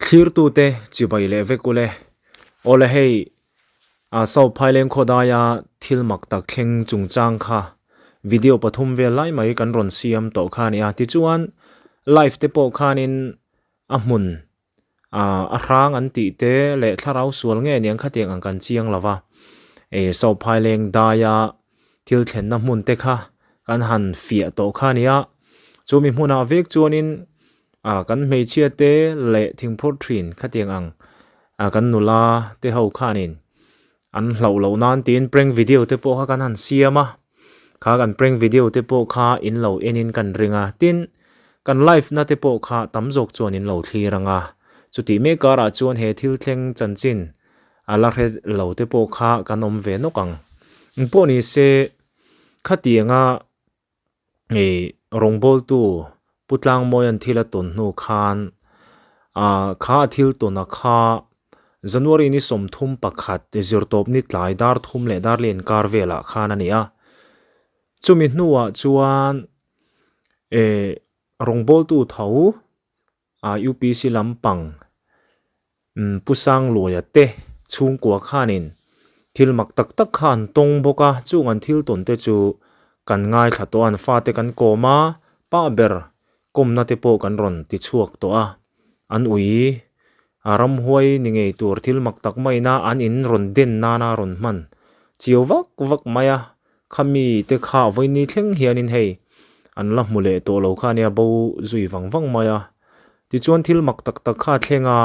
Thlirtute chibai leh vek ule. Awle hei, South Phaileng khawdaia thil mak tak thleng chungchang kha video pathum vel lai mai kan rawn siam tawh kha a ni a. Tichuan, live te pawh khanin a hmun a hrang an tih te leh thlarau sual nge niang khatiang ang kan chiang lo va. South Phaileng daia thil thlenna hmun te kha kan han fiah tawh kha a ni a. Chumi hmunah vek chuanin Ah kan hmeichhia te leh thingphur thin khatiang ang ah kan nula te ho khanin an hlauh loh nan tiin prank video te pawh kha kan han siam a, kha kan prank video te pawh kha in lo en in kan ring a, tin kan live na te pawh kha tam zawk chuan in lo thlir ang a, chutih mek karah chuan he thil thleng chanchin a la hre lo te pawh kha kan awm ve nawk ang. Engpawh ni se khatianga Hei rawngbawltu Pu Tlangmawia'n thil a tawn hnu khan ah kha a thil tawn a kha January ni 31 zirtawp ni tlai dar thum leh dar li inkar velah khan a ni a. Chumi hnuah chuan eh rawngbawltu tho ah UPC lampang Pu Sangluaia te chhungkua khanin thil mak tak tak kha an tawng bawk a, chung an thil tawn te chu kan ngaithla tawh a, an fate kan kawm a, pa ber kawmna te pawh kan rawn ti chhuak tawh a, an ui a ramhuai ni ngei tur thil mak tak maina an in rawn den nana rawn hman chiau vak vak mai a, khami te kha vawiin thleng hianin hei an la hmu leh tawh lo kha ania bo zui vang vang mai a. Tichuan thil mak tak tak kha a thleng a,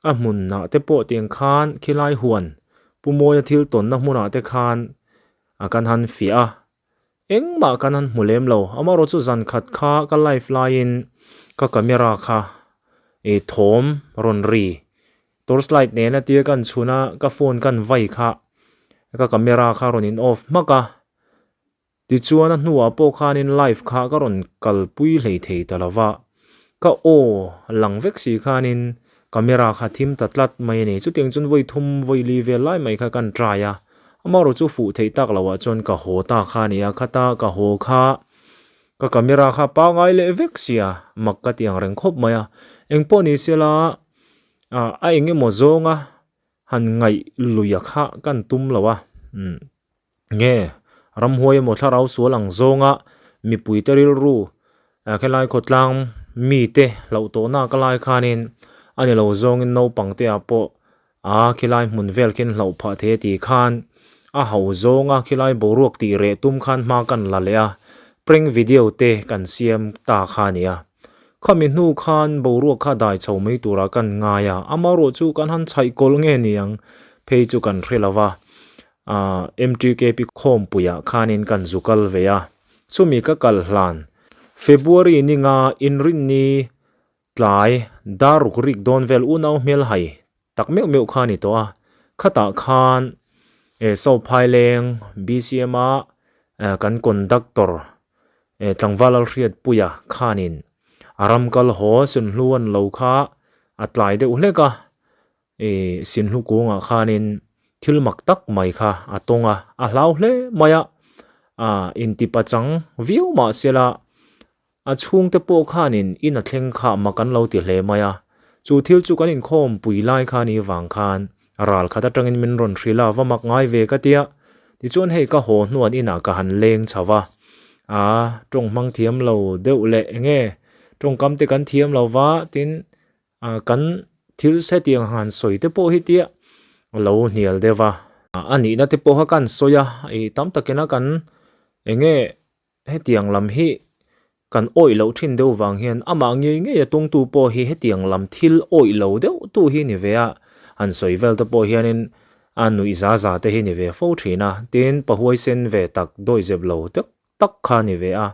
a hmunah te pawh tiang khan khilai huan Pu Mawia thil tawnna hmunah te khan a kan han fiah a, engmah kan han hmu lem lo. Amaherawh chu zan khat kha ka live laiin ka camera kha ih thawm rawn ri torch light nena tia kan chhun a, ka phone kan vai kha ka camera kha rawn in off hmak a. Tichuan a hnuah pawh khanin live kha ka rawn kalpui hlei thei ta lo va, ka aw lang vek si khanin camera kha thim ta tlat mai a ni. Chutiang chuan vawi thum vawi li vel lai mai kha kan try a, amaherawh chu fuh theih tak loh ah chuan ka haw ta kha a ni a, khata ka haw kha ka camera kha pangai leh vek sia mak ka ti ang reng khawp mai a. Engpawh ni sela a eng emaw zawnga han ngaih luia kha kan tum lo a. Nge, ramhuai emaw thlarau sual ang zawnga mipuite rilru khelai khawtlang mite hlauh tawhna ka lai khanin a ni lo zawngin naupang te ah pawh a khilai hmun vel khin hlauh phah thei a tih khan a ho zawnga khilai boruak tih reh tum khan hma kan la leh a, prank video te kan siam ta kha a ni a. Khami hnu khan boruak kha dai chho mai turah kan ngai a, amaherawh chu kan han chhaih kawlh nge niang phei chu kan hre lo va. Ahh MTKP khawmpuiah khanin kan zu kal ve a, chumi ka kal hlan February ninga inrinni tlai dar ruk rik dawn vel unau hmel hai tak meuh meuh kha a ni tawh a, khatah khan eh South Phaileng BCM a kan conductor eh tlangval Lalhriatpuia khanin a ram kal haw sunhlu an lo kha a tlai deuh hlek a, Ih Sinhlu kungah khanin thil mak tak mai kha a tawng a, a hlau hle mai a, ah intipachang viau mah sela a chhungte pawh khanin in a thleng kha mak an lo ti hle mai a, chu thil chu kan inkhawm pui lai kha ni vang khan ral khat atangin min rawn hrilh a, va mak ngai ve ka tia, tichuan hei ka haw hnuan inah ka han leng chho va, ah tawng hmang thiam lo deuh leh enge tawngkam te kan thiam lo va tin Ah kan thil hetiang han sawi te pawh hi tia lo hnial deuh a. A nihna te pawh kha kan sawi a, ih tam takin a kan enge hetiang lam hi kan awih loh thin deuh vang hian amah ngei ngei a tawngtu pawh hi hetiang lam thil awih lo deuh tu hi ni ve a, han sawi vel te pawh hianin a nuih za za te hi ni ve fo thin a, tin pahuaisen ve tak dawihzep lo tak tak kha a ni ve a,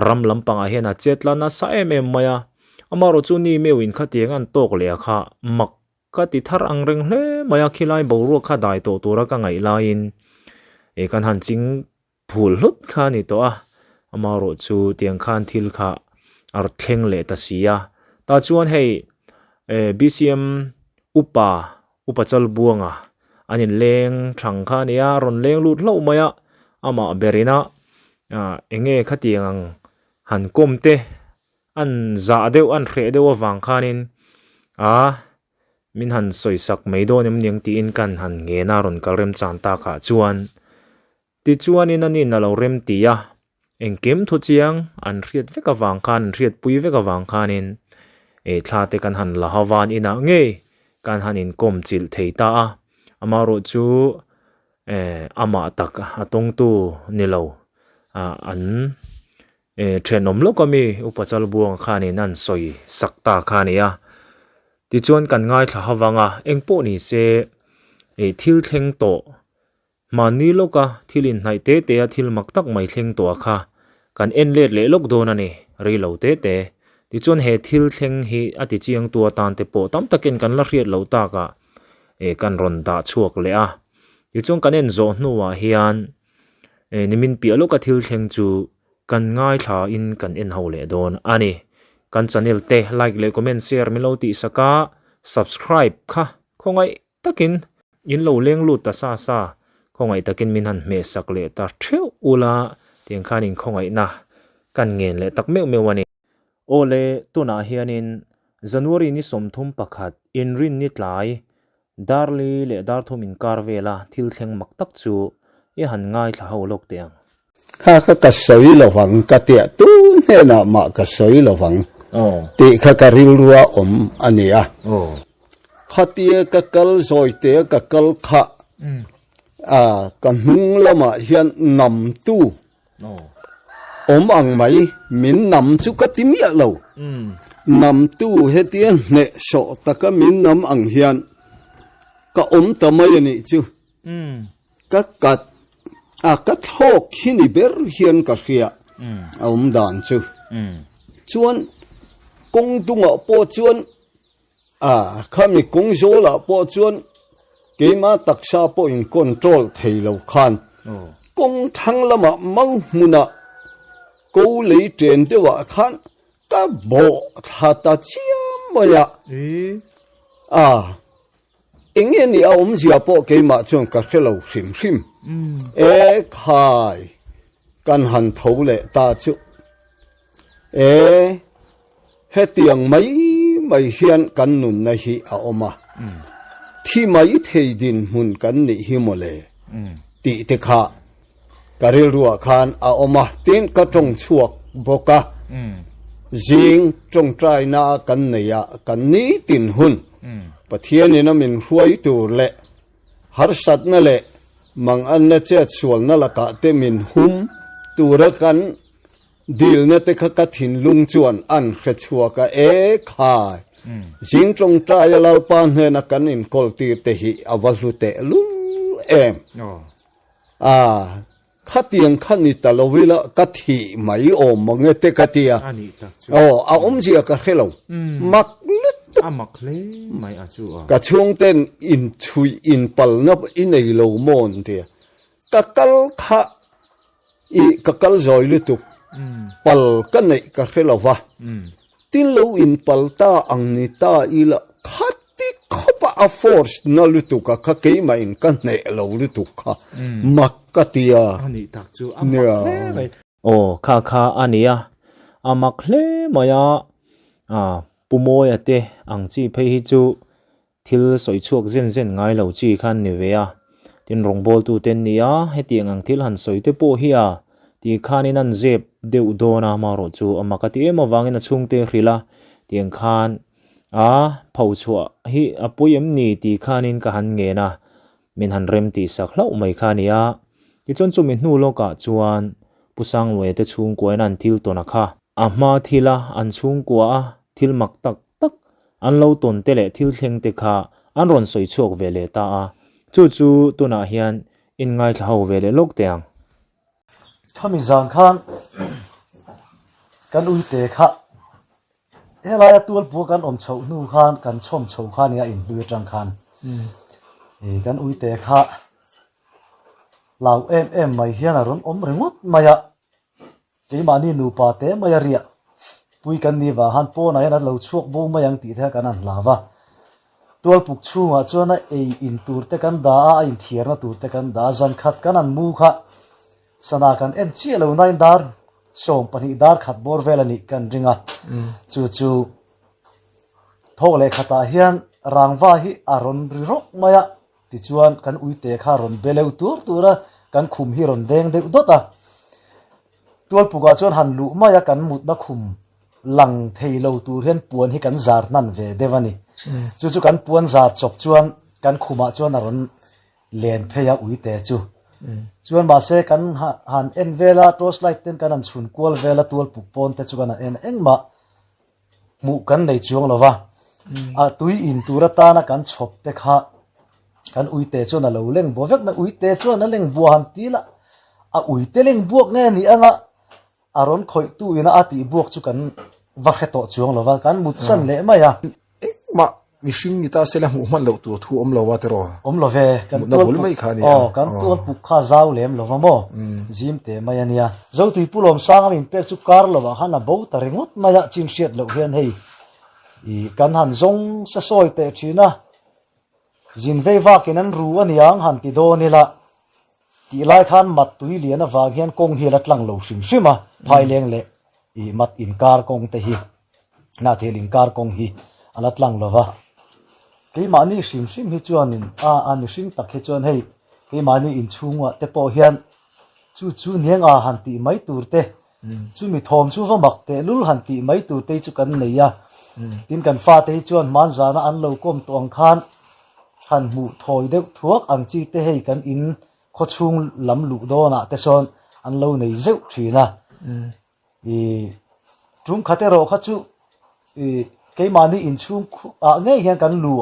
ram lampangah hian a chet la nasa em em mai a, amaherawh chu ni meuhin khatiang an tawk leh a kha mak ka ti thar ang reng hle mai a, khilai boruak kha dai tawh tura ka ngaih laiin ih kan han ching phul hlut kha a ni tawh a, amaherawh chu tiang khan thil kha a thleng leh ta si a, tah chuan hei eh BCM upa Upa Chalbuanga an inleng thang kha a nia, rawn leng lut hlauh mai a, amah berina eng nge khatiang ang han kawm te an zah deuh an hreh deuh avang khanin a. Min han sawisak mai dawn em niang tiin kan han ngen a rawn kal remchang takah chuan. Tichuanin anin a lo rem ti a, engkim thu chiang an hriat vek avang khan, an hriatpui vek avang khanin eh thla te kan han la ho va, an inah ngei kan han inkawm chilh thei ta a. Amaherawh chu eh amah tak a tawngtu ni lo ah an eh thenawm lawk ami Upa Chalbuanga khanin an sawi sak ta kha a ni a. Tichuan kan ngaithla ho vang a, engpawh ni se eh thil thleng tawh Mahni lawka thil inhnaih te te a thil mak tak mai thleng tawh a kha kan en let leh lawk dawn a ni, rei lo te te. Tichuan he thil thleng hi a ti chiang tu atan te pawh tam takin kan la hriat loh takah eh kan rawn dah chhuak leh a. Tichuan kan en zawh hnuah hian eh nimin piah lawka thil thleng chu kan ngaithla in kan en ho leh dawn a ni. Kan channel te like leh comment share min lo tihsak a, subscribe kha khawngaih Takin in lo leng lut ta sa sa, khawngaih takin min han hmeh sak leh ta theuh ula tiang khan in khawngaihna kan ngen leh tak meuh meuh a ni. Aw le, tunah hianin January ni 31 inrin ni tlai Darli leh Darthum inkar vela thil thleng mak tak chu i han ngaithla ho lawk teh ang. Kha kha ka sawi lovang ka tia tu hnenah mah ka sawi lovang tih kha ka rilrua awm a ni a. Khatia ka kal zawite ka kal kha ka hnung lamah hian namtu awm ang mai min nam chu ka ti miah lo. Namtu hetia hnehsawh taka min nam ang hian ka awm ta mai a nih chu. Ka kat a ka thlawk hi ni ber hian ka hria a awm dan chu. Chuan kawng dungah pawh chuan a khami kawng zawlah pawh chuan keima taksa pawh in control thei lo khan kawng thlang lamah mau hmunah ko lei chen deuhah khan ka bawh thla ta chiam mai a. A Eng nge ni a awmzia pawh keimah chuan ka hre lo hrim hrim. E khai, kan han tho leh ta chu. E, hetiang mai mai hian kan nunna hi a awm a. Thi mai thei dinhmun kan nih hi mawle tih te kha ka rilruah khan a awm a. Tin, ka tawng chhuak bawk a. Zing tawngtaina kan nei a, kan nitin hun. Pathianin a min hruai tur leh harsatna leh manganna chetsualna lakah te min hum tura kan dilna te kha ka thinlung chuan an hre chhuak a, e khai! Zing tawngtaia Lalpa hnena kan inkawl tir te hi a va hlu tehlul em! A. Khatiang kha ni ta lo ila ka thih mai awm mang e te ka ti a. A nih tak chu. Aw, a awmzia ka hre lo. Mak lutuk. A mak hle mai a chu a. Ka chhungten inchhuih inpalna i nei lo maw an ti a. Ka kal kha i ka kal zawi lutuk. Pal ka neih ka hre lo va. Tin lo inpal ta ang ni ta ila khati khawpa a force na lutuk a kha keimah in ka hneh lo lutuk kha mak ka ti a. A nih tak chu a mak hle mai. Aw kha kha a nia a mak hle mai a, Pu Mawia te ang chi phei hi chu Thil sawi chhuak zen zen ngai lo chi khan ni ve a, tin rawngbawltu te an ni a, hetiang ang thil han sawi te pawh hi a ti khanin an zep deuh dawn a, amaherawh chu a mak a ti em avangin a chhungte hrilh a, tiang khan a pho chhuah hi a pawi em ni ti khanin ka han ngen a, min han rem tih sak hlauh mai kha a ni a, tichuan chumi hnu lawkah chuan Pu Sangluaia te chhungkuain an thil tawn a kha, a hma thila an chhungkua a thil mak tak tak an lo tawn te leh thil thleng te kha an rawn sawi chhuak ve leh ta a, chu chu tunah hian in ngaithla ho ve leh lawk teh ang. Khami zan khan kan uite kha helaia tualpua kan awm chhoh hnu khan kan chhawm chho kha nia inhlui atang khan kan uite kha hlau em em mai hian a rawn awm ringawt mai a. Keimahni nupa te mai a riah pui kan ni vang han pawnah hian an lo chhuak bo mai ang tih te kha kan han hlau a. Tualpuk chhungah chuan a ei in tur te kan dah a, a inthiarna tur te kan dah a, zan khat kan han mu kha sana kan en chiah lo nain dar 12 dar khat bawr vel a nih kan ring a. Chu chu thawk leh khatah hian. rangva hi a rawn ri rawk mai a, tichuan kan uite kha rawn be leu tur tur a, kan khum hi rawn deng deuh dawt a. Tualpukah chuan han luh mai a kan mutna khum lang thei lo tur hian puan hi kan zar hnan ve deuh a ni. Chu chu kan puan zar chawp chuan kan khumah chuan a rawn len phei a uite chu. Chuan mahse kan han en vel a, torch light ten kan han chhun kual vel a tualpuk pawn te chu kan han en engmah hmuh kan nei chuang lo va, a tui in tur atana kan chhawp te kha kan uite chuan a lo leng bua vek mai, uite chuan a leng bua han ti la, a uite leng buak nge ni anga a rawn khawih tu ina a tih buak chu kan va hre tawh chuang lo va, kan mut san leh mai a. Engmah Mihring ni ta sela hmuh hman loh tur thu awm lo a tiraw? Awm lo ve, kan Mutna bul mai kha a ni a. Aw, kan tual puk kha zau lem lo va maw? Zim teh mai a nia. Zotui Pu Lawmsanga min pek chu kar lo ah khan a bo ta ringawt mai a, chin hriat loh hian hei i kan han zawng sa sawi teh thin a, zin vei vakin an ru a niang han ti dawn ila tih lai khan mat tui lian avang hian kawng hi a la tlang lo hrim hrim a, phaileng leh i mat inkar kawng te hi. Hnathel inkar kawng hi a la tlang lo va, keimahni hrim hrim hi chuanin a a mihring tak hi chuan hei keimahni inchhungah te pawh hian chu chu niang a han tih mai tur te, chumi thawm chu va mak teh lul han tih mai tur te hi chu kan nei a, tin kan fate hi chuan hmanzana an lo kawm tawh ang khan han hmuh thawi deuh thuak ang chi te hei kan in khawchhung lam luh dawnah te sawn an lo nei zeuh thin a. I tum khat erawh kha chu i keimahni inchhung ah ngei hian kan lu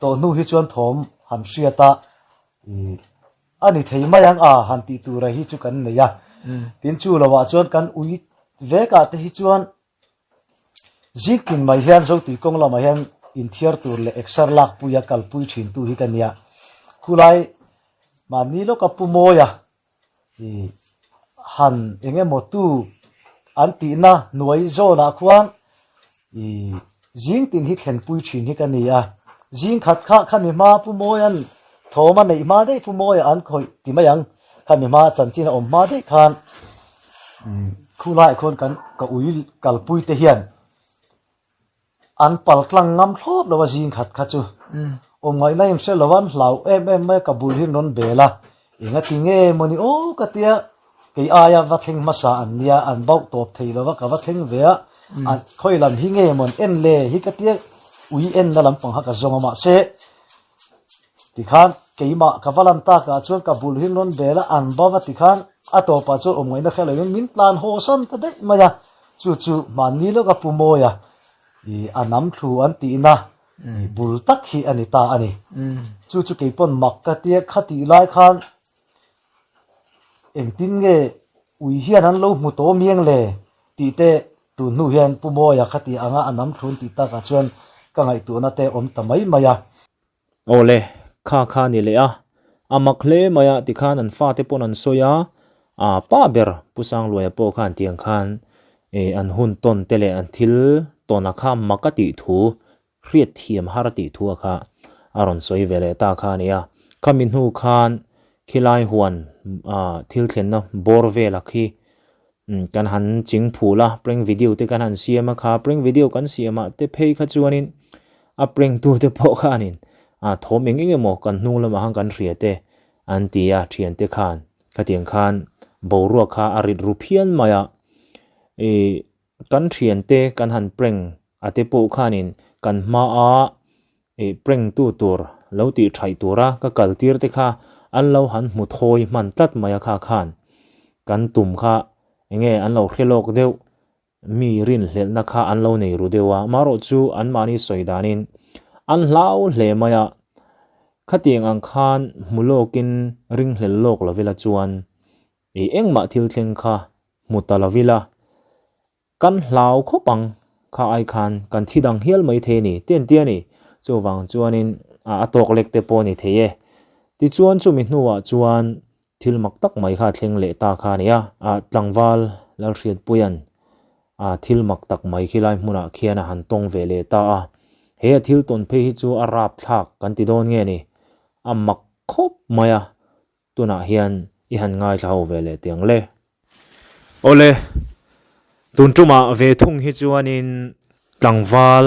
tawh hnu hi chuan thawm han hriat a, i a ni thei mai ang a han tih tura hi chu kan nei a. Tin chu lovah chuan kan ui vek ah te hi chuan zing tin mai hian Zotui kawng lamah hian inthiar tur leh exer lak pui a kalpui thin tu hi ka nia. Khulai mahni lawka Pu Mawia I han eng emaw tu an tihna hnuai zawnah khuan i zing tin hi thlenpui thin hi ka ni a, zing khat kha khami hma Pu Mawia'n thawm a neih hma daih Pu Mawia an khawih ti mai ang, khami hma chanchin a awm hma daih khan khulaiah khuan kan ka ui kalpui te hian An pal tlang ngam thlawt lo a zing khat kha chu. Awm ngaihna in hre lo an hlau em em mai a ka bul hi an rawn bel a, enga ti nge maw ni aw ka tia kei aia va thleng hmasa an nia an bauh tawp thei lo va ka va thleng ve a, an khawi lam hi nge maw an en le hi ka tia ui enna lampang kha ka zawng a mahse tikhan keimah ka va lan takah chuan ka bul hi an rawn bel a an bauh a tikhan a tawpah chuan awm ngaihna hre loin min tlan haw san ta daih mai a. Chu chu mahni lawka Pu Mawia i a nam thlu an tihna i bul tak hi a ni ta a ni. Chu chu kei pawn mak ka tia khatih lai khan engtin nge ui hian an lo hmu tawh miang le tih te tun hnu hian Pu Mawia khatih anga a nam thlu an tih takah chuan ka ngaihtuahna te awm ta mai mai a. Awle, kha kha ni leh a, a mak hle mai a tikhan an fate pawn an sawi a, aa pa ber Pu Sangluaia pawh khan tiang khan eh an hun tawn te leh an thil tawn a kha mak a tih thu, hriat thiam har a tih thu a kha a rawn sawi ve leh ta kha a ni a. Khami hnu khan khilai huan ah thil thlenna bawr vel a khi Kan han ching phul a, prank video te kan han siam a kha, prank video kan siam ah te phei kha chuanin a prank tu te pawh khanin ah thawm eng eng emaw kan hnung lamah khan kan hria te an ti a, thian te khan khatiang khan boruak kha a rit ru phian mai a, ih kan thian te kan han prank a te pawh khanin kan hmaa Ih prank tu tur lo tih thaih tura ka kal tir te kha an lo han hmu thawi hman tlat mai a kha khan kan tum kha enge an lo hre lawk deuh mi rinhlelhna kha an lo nei ru deuh a marawh chu an mahni sawi danin an hlau hle mai a khatiang ang khan hmu lawkin ringhlel lawk lo ila chuan ih engmah thil thleng kha hmu ta lo ila. Kan hlau khawp ang, kha ai khan kan thi dang hial mai thei a ni, ti an ti a ni. Chuvang chuanin a tawk lek te pawh a ni thei e. Tichuan chumi hnuah chuan thil mak tak mai kha a thleng leh ta kha a ni a, tlangval Lalhriatpuia'n thil mak tak mai khi lai hmunah khian a han tawng ve leh ta a. He a thil tawn phei hi chu a rapthlak kan ti dawn nge ni, a mak khawp mai a, Tunah hian i han ngaithla ho ve leh tiang le. Awle, tun tumah ve thung hi chuanin tlangval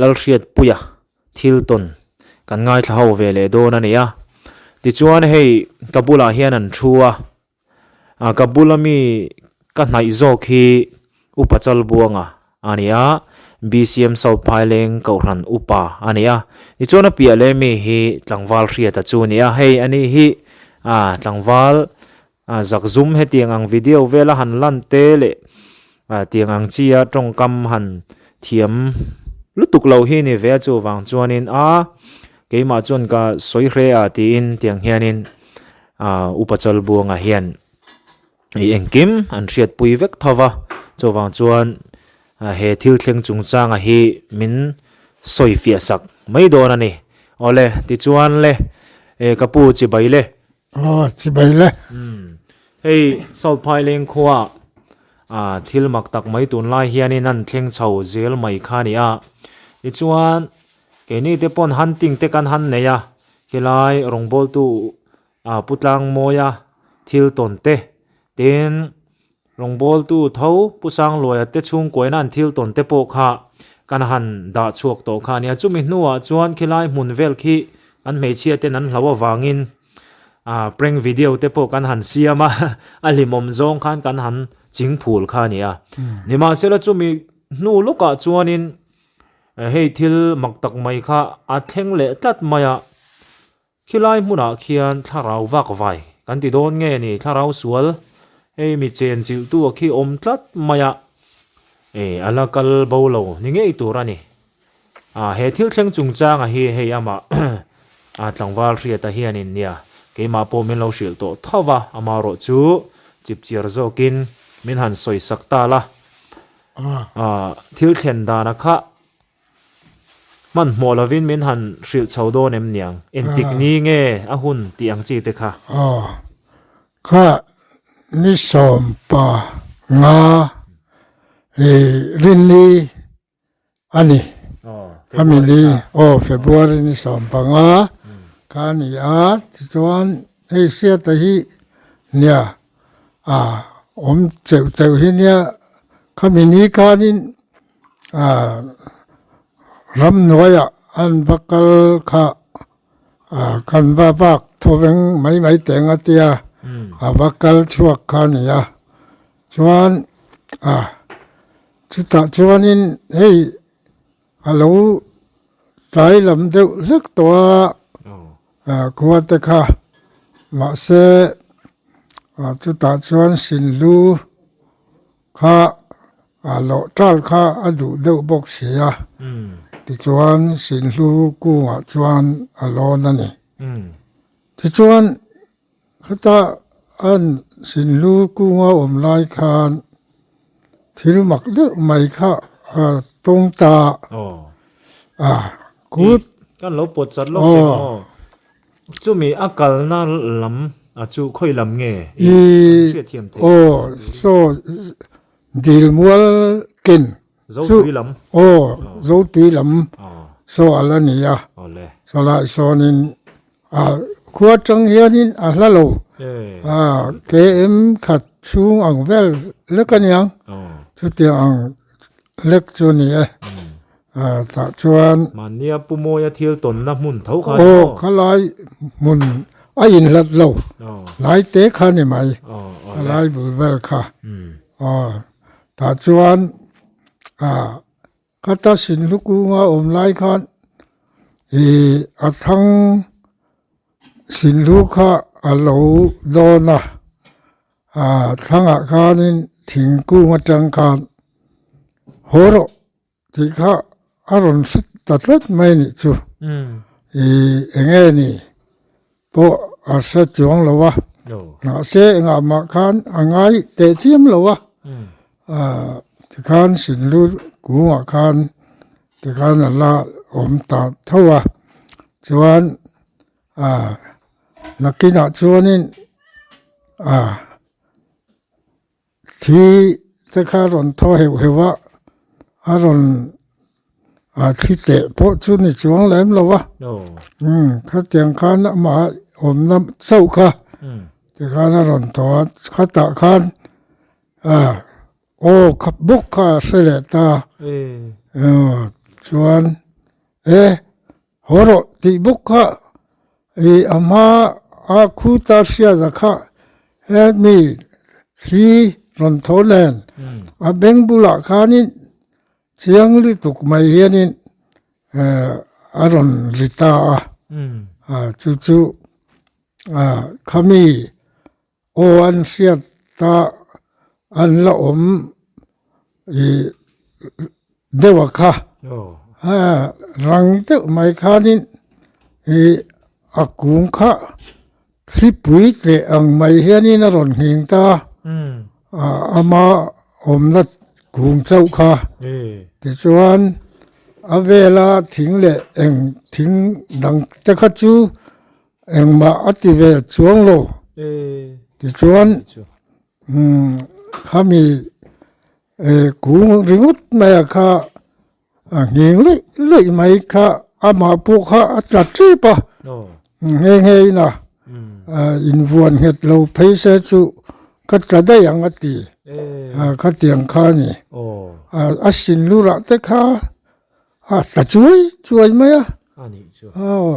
Lalhriatpuia thil tawn kan ngaithla ho ve leh dawn a ni a. Tichuan hei ka bulah hian an thu a, ah ka bula mi ka hnaih zawk hi Upa Chalbuanga a ni a, BCM South Phaileng Kohhran Upa a ni a. Tichuan a piah leh mi hi tlangval Hriata chu a ni a, hei a ni hi ah tlangval A zakzum hetiang ang video vela han lan te leh tiang ang chi a tawngkam han thiam lutuk lo hi ni ve a chuvang chuanin a keimah chuan ka sawi hre a tiin tiang hianin ah Upa Chalbuanga hian ih engkim an hriatpui vek tho va chuvang chuan he thil thleng chungchanga hi min sawi fiah sak mai dawn a ni. Awle tichuan le ka pu chibai le. Aw, chibai le. Umm. Hei South Phaileng khua ah thil mak tak mai tunlai hianin an thleng chho zel mai kha a ni a. Tichuan keini te pawn hunting te kan han nei a, helai rawngbawltu ah Pu Tlangmawia thil tawn te, tin Rawngbawltu tho Pu Sangluaia te chhungkuaina an thil tawn te pawh kha kan han dah chhuak tawh kha a nia. Chumi hnuah chuan khilai hmun vel khi an hmeichhia ten an hlo avangin ah prank video te pawh kan han siam a, a hlimawm zawng khan kan han ching phul kha a nia. Nimahsela chumi hnu lawkah chuanin hei thil mak tak mai kha a thleng leh tlat mai a. Khilai hmunah khian thlarau vak vai kan ti dawn nge ni, thlarau sual hei mi chen chilhtu a khi awm tlat mai a, e a la kal bo lo ni ngei tur a ni. A he thil thleng chungchanga hi hei amah a tlangval hriata hianin nia keimah pawh min lo hrilh tawh tho va, amaherawh chu chipchiar zawkin min han sawi sak ta la, a thil thlen dana kha Hmanhmawh lovin min han hrilh chho dawn em niang? Engtik ni nge a hun tih ang chi te kha? Aw, kha ni 15 i rinni a ni. Khami ni, aw February ni 15 kha a ni a, tichuan hei hriata hi nia a awm cheuh cheuh hi nia khami ni khanin ah ramhnuaiah an va kal kha ah kan va vak thawveng mai mai teng a tia a va kal chhuak kha a ni a chuan ah chutah chuanin hei a lo tlai lam deuh hlek tawh a ah khua te kha mahse ah chutah chuan sinhlu Kha a loh ṭal kha a duh deuh bawk si a, tichuan Sinhlu kungah chuan a lawn a ni. Tichuan khata an Sinhlu kunga awm lai khan thil mak deuh mai kha a tawng ta a, kut. Kan lo pawt chat lawk che maw? Chumi a kalna lam a chu khawi lam nge i an hriat thiam theih? Aw, saw dil mual ken chu Zotui lam. Aw, Zotui lam saw a la ni a. Saw lai sawnin a khua atang hianin a hla lo. A KM khat chhung ang vel lek a niang. Chutiang ang lek chu a ni e. Ah tah chuan. Mahnia Pu Mawia thil tawnna hmun tho kha ni maw? Aw khalai hmun a inhlat lo. Lai te kha ni mai. Khalai bul vel kha. Aw tah chuan ah khata Sinhlu kunga awm lai khan ih a thang Sinhlu kha a lo dawn a. Ah thlangah khanin thingkung atang khan haw rawh. Tih kha a rawn hre ta tlat mai nih chu. Ih eng nge ni pawh a hre chuang lo a, mahse engah mah khan a ngai teh chiam lo a, ah tikhan Sinlu kungah khan tikhan a la awm ta tho a, chuan ah nakinah chuanin ah. Thli te kha a rawn thaw heuh heuh a, a rawn ah thli teh pawh chu ni chuang lem lo a, umm khatiang khan amah awmna chauh kha tikhan a rawn thaw a, khatah khan ah aw kha bawk kha a hre leh ta chuan e. Haw rawh tih bawk kha ih a hma a khu ta hriat a kha hemi thli rawn tho nen a beng bulah khanin chiang lutuk mai hianin a rawn ri ta a, chu chu khami aw an hriat ta an la awm ih deuh a kha rang deuh mai khanin ih a kung kha thlipui tleh ang mai hianin a rawn nghing ta a ama awmna kung chauh kha tichuan a vela thing leh eng thing dang te kha chu engmah a ti vel chuang lo tichuan umm khami kung ringawt mai a kha a nghing luih luih mai kha amah pawh kha a tla tep a nghe nghe in a invuan nghet lo phei se chu ka tla daih ang a ti khatiang kha a ni a sin lurah te kha a tla chuai chuai mai a aw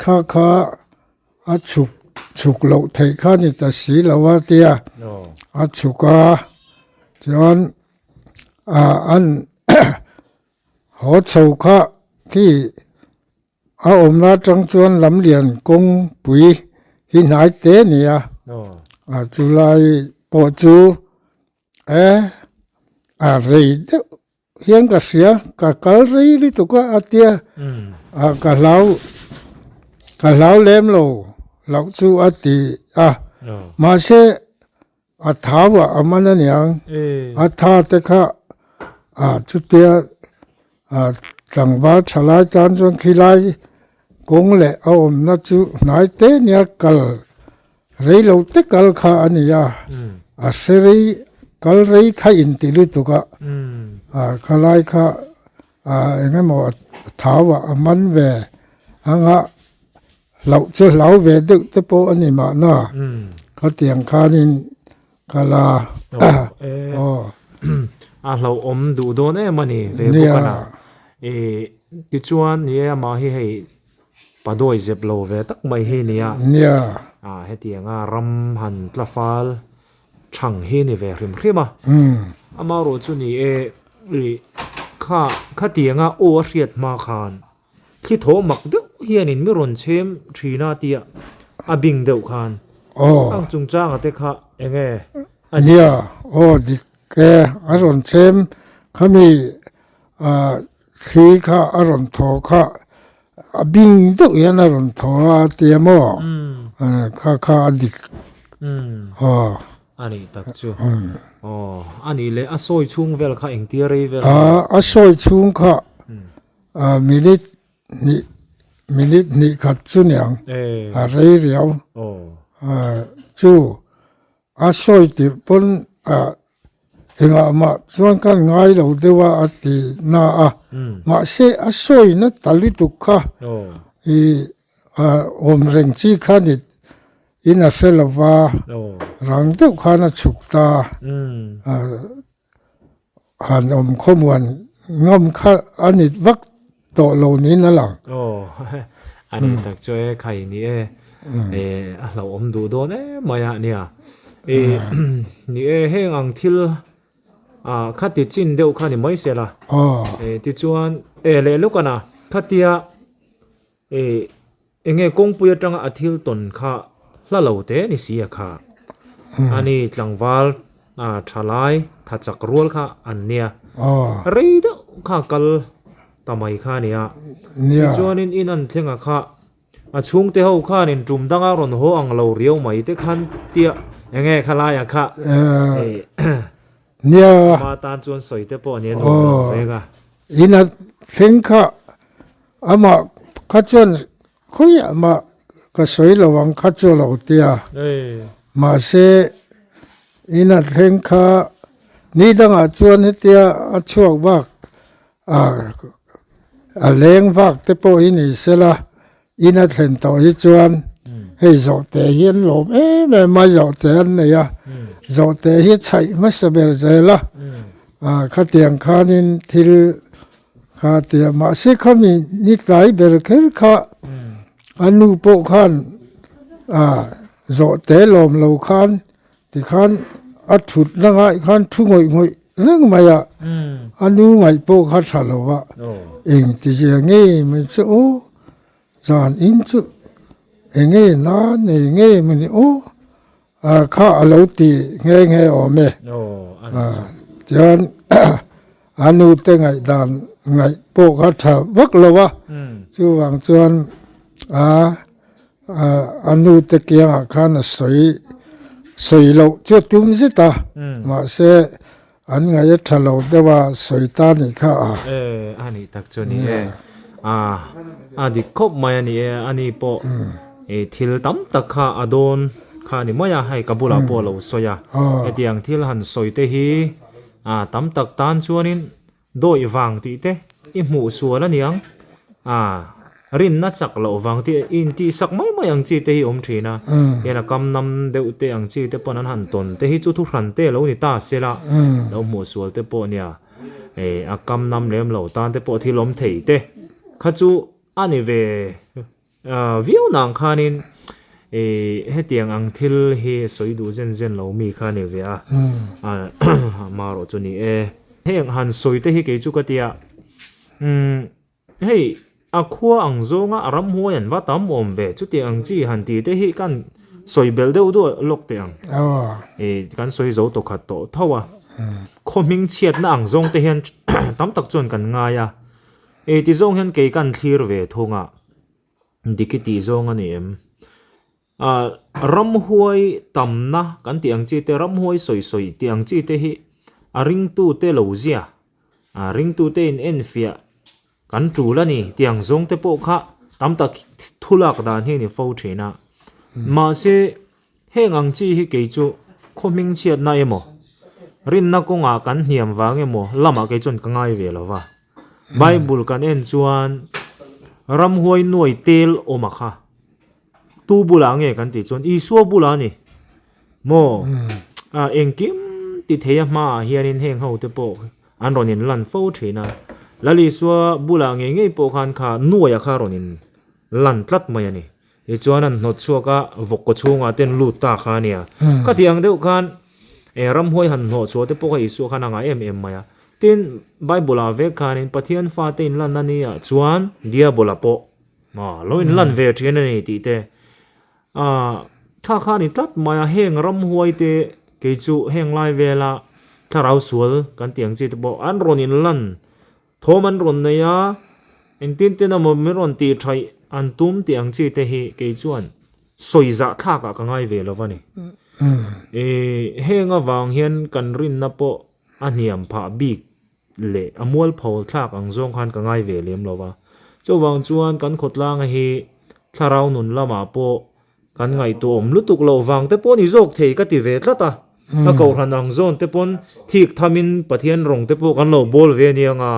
kha kha a chhuk chhuk loh theih kha ni ta si lo a tia a chhuk a chuan ah an haw chho kha khi a awmna atang chuan lamlian kawngpui hi hnai te a ni a ah chulai pawh chu e a rei deuh. Hian ka hria, ka kal rei lutuk a a tia, ah ka hlau, ka hlau lem lo loh chu a ti a, mahse a thau ah a man aniang, a tha te kha ah chutia ah tlangval tha lai tan chuan khilai kawng leh a awmna chu hnai te nia kal Rei lo te kal kha a ni a, a hre rei kal rei kha inti lutuk a, ah khalai kha ah eng emaw a thau ah a man ve anga hlauh chu hlau ve deuh te pawh a ni mahna khatiang khanin ka la aw. A hlauhawm duh dawn em a ni ve bawk a na. Tichuan ni e amah hi hei Padawi zep lo ve tak mai hi nia. Nia. Ah hetianga ram han tla fal thang hi ni ve hrim hrim a. Amaherawh chu ni e i kha khatianga aw a hriat hma khan thli thaw mak deuh hianin mi rawn chhem thin a tia a bing deuh khan. Aw. Ang chungchanga te kha enge a nih. Nia aw dik e a rawn chhem khami ah Thli kha a rawn thaw kha a bing deuh hian a rawn thaw a a ti a maw? Kha kha a dik. Aw. A nih tak chu. Aw, a nih leh a sawi chhung vel kha engtia rei vel? A sawi chhung kha minute hnih, minute hnih khat chu niang. A rei riau. Chu A sawi tirh pawn ah engah mah chuan kan ngai lo deuh a a ti na a, mahse a sawi na ta lutuk kha ih awm reng chi kha ni in a hre lo va, rang deuh khan a chhuk ta a han awm khawmuan ngam kha a ni vak tawh lo niin a lang. Aw a ni tak chu e khai ni e a hlauhawm duh dawn em mai a nia e ni e heng ang thil ah khati chin deuh kha ni mai se la e tichuan e leh lawk a na khatia e Enge kawngpui atanga a thil tawn kha hla lo te ni si a kha. Ani tlangval thalai tha chak rual kha an nia. Rei deuh kha kal ta mai kha a nia. Tichuanin in an thleng a kha a chhungte ho khanin tum danga rawn haw ang lo riau mai te khan tia enge khalai a kha. Nia. Ama tan chuan sawi te pawh a nia nuam lo vek a. In a thleng kha amah kha chuan khawiah mah ka sawi lo ang kha chu a lo tia. Mahse in a thleng kha ni dangah chuan hetia a chhuak bak a leng vak te pawh hi ni sela In a thlen tawh hi chuan hei zawhte hi an lawm em em a, zawhte an nei a, zawhte hi chhaih hmasa ber zel a, ah khatiang khanin thil Kha tia mahse khami ni tlai ber kher kha a nu pawh khan ah zawh te lawm lo khan tikhan a thut na ngaih khan thu ngawih ngawih reng mai a, a nu ngaih pawh kha tha lo a, eng ti zia nge mai chu aw zan in chu eng nge na nei nge mawni aw. Kha a lo ti nghe nghe awm e. Chuan a nute ngaihdan ngaih pawh kha tha vak lo a, chuvang chuan a a nute kiangah khan a sawi sawi loh chu a tum zet a, mahse an ngaih a tha lo deuh a sawi ta nih kha a. E a nih tak chu a ni e. A a dik khawp mai a ni e. A ni pawh e thil tam tak kha a dawn kha a ni mai a, hei ka bulah pawh a lo sawi a. Hetiang thil han sawi te hi a tam tak tan chuanin Dawih vang tih te i hmuh sual a niang a, rinna chak loh vang tih i intihsak mai mai ang chi te hi awm thin a, tihian a kam nam deuh te ang chi te pawn an han tawn te hi chu thu hran te lo ni ta se la, lo hmuh sual te pawh nia, a kam nam lem lo tan te pawh thil awm thei te kha chu a ni ve. Viau nang khanin hetiang ang thil hi sawi duh zen zen lo mi kha ni ve a, marawh chu ni e. Heng han sawi te hi kei chu ka tia, hei a khua ang zawnga a ramhuai an va tam awm ve, chutiang ang chi han ti te hi kan sawi belh deuh duah lawk teh ang, kan sawi zo tawkhat tawh tho a, khaw hming chhiatna ang zawng te hian tam tak chuan kan ngai a. Ei ti zawng hian kei kan thlir ve thung a, dik i tih zawng a ni em? Ah, ramhuai tamna kan tih ang chi te, ramhuai sawi sawi tih ang chi te hi a ringtute lo zia, ah ringtute in enfiah kan tul a ni tih ang zawng te pawh kha tam tak thu lak dan hi a ni fo thin a. Mahse, Heng ang chi hi kei chu khaw hming chhiatna emaw, rinna kawngah kan hniam vang emaw lamah kei chuan ka ngai ve lo va. Bible kan en chuan ramhuai nuai tel awm a kha. Tu bulah nge kan tih chuan Isua bulah a ni. Maw? A engkim ti thei a hmaah hianin heng ho te pawh an rawn in lan fo thin a. Lal Isua bulah ngei ngei pawh khan kha nuaia kha rawn in lan tlat mai a ni. Tichuan an hnawt chhuak a, vawk kaw chhungah te an lut ta kha a nia. Khati ang deuh khan eh ramhuai han hnawh chhuah te pawh kha Isua khan a ngah em em mai a. Tin, Bible-ah vek khanin Pathian fate inlan a nia chuan Diabola pawh ah lo inlan ve thin a ni tih te ah tha kha a ni tlat mai a. Heng ramhuai te kei chu heng lai vela thlarau sual kan tih ang chi te pawh an rawn inlan Thawm an rawn nei a, engtin ten emaw min rawn tih thaih an tum tih ang chi te hi kei chuan sawi zah thlak ah ka ngai ve lo va ni. Heng avang hian kan rinna pawh a hniam phah bik leh a mualpho thlak ang zawng khan ka ngai ve lem lo va. Chuvang chuan kan khawtlanga hi thlarau nun lamah pawh Kan ngaihtuahawm lutuk loh vang te pawh ni zawk thei ka ti ve tlat a, a kohhran ang zawn te pawn thik thamin Pathian rawng te pawh kan lo bawl ve ania nga,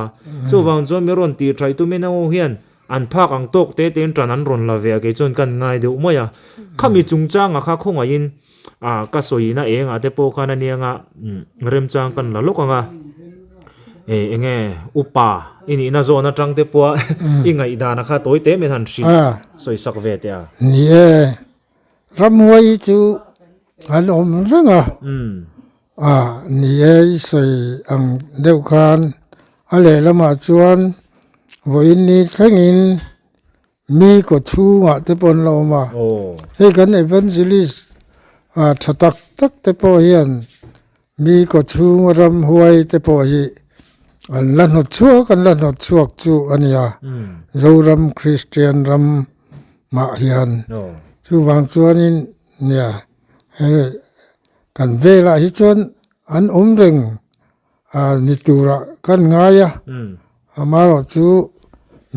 chuvang chuan mi rawn tih thaih tumin ho hian an phak ang tawk te tein tan an rawn la ve a kei chuan kan ngai deuh mai a, khami chungchanga kha khawngaihin ah ka sawina engah te pawh khan ania nga remchang kan la lawk ang a, e enge upa i nihna zawn atang te pawha i ngaihdan a kha tawi te min han hrilh sawi sak ve teh a. Ni e, ramhuai hi chu an awm reng a, a ni e i sawi ang deuh khan a lehlamah chuan vawiin ni thlengin Mi kaw chhungah te pawh an la awm a, hei kan evangelist ah tha tak tak te pawh hian mi kaw chhunga ramhuai te pawh hi an la hnawt chhuak an la hnawt chhuak chu a nia, Zoram Kristian ram mah hian chuvang chuanin nia hei kan velah hi chuan an awm reng. Ni turah kan ngai a, amaherawh chu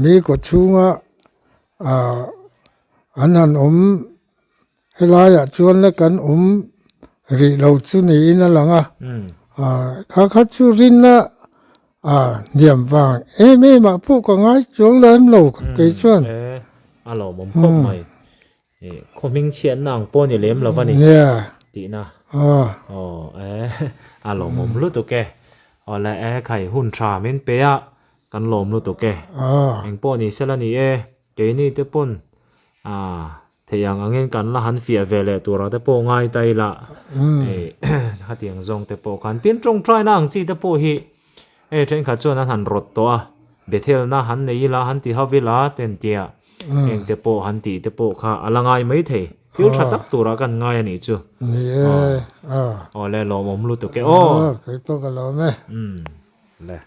mi kaw chhunga an han awm helaiah chuan le kan awm rih lo chu niin a lang a, kha kha chu rinna hniam vang em em ah pawh ka ngai chuang lem lo kei chuan. A lawmawm khawp mai. Khaw hming chhiatna ang pawh ni lem lo va ni tihna. Aw e, a lawmawm lutuk e. Awle e, khai hun tha min pe a. Kan lawm lutuk e. Engpawh ni sela ni e, keini te pawn theih ang angin kan la han fiah ve leh turah te pawh ngai ta ila. Khatiang zawng te pawh khan tin tawngtaina ang chi te pawh hi hei thenkhat chuan an han rawt tawh a, Bethelna han nei ila han ti hauh ila ten tia heng te pawh han tih te pawh kha a la ngai mai thei. Thil tha tak turah kan ngai a nih chu. Ni e. Awle lawmawm lutuk e aw. Kei pawh ka lawm e. Le.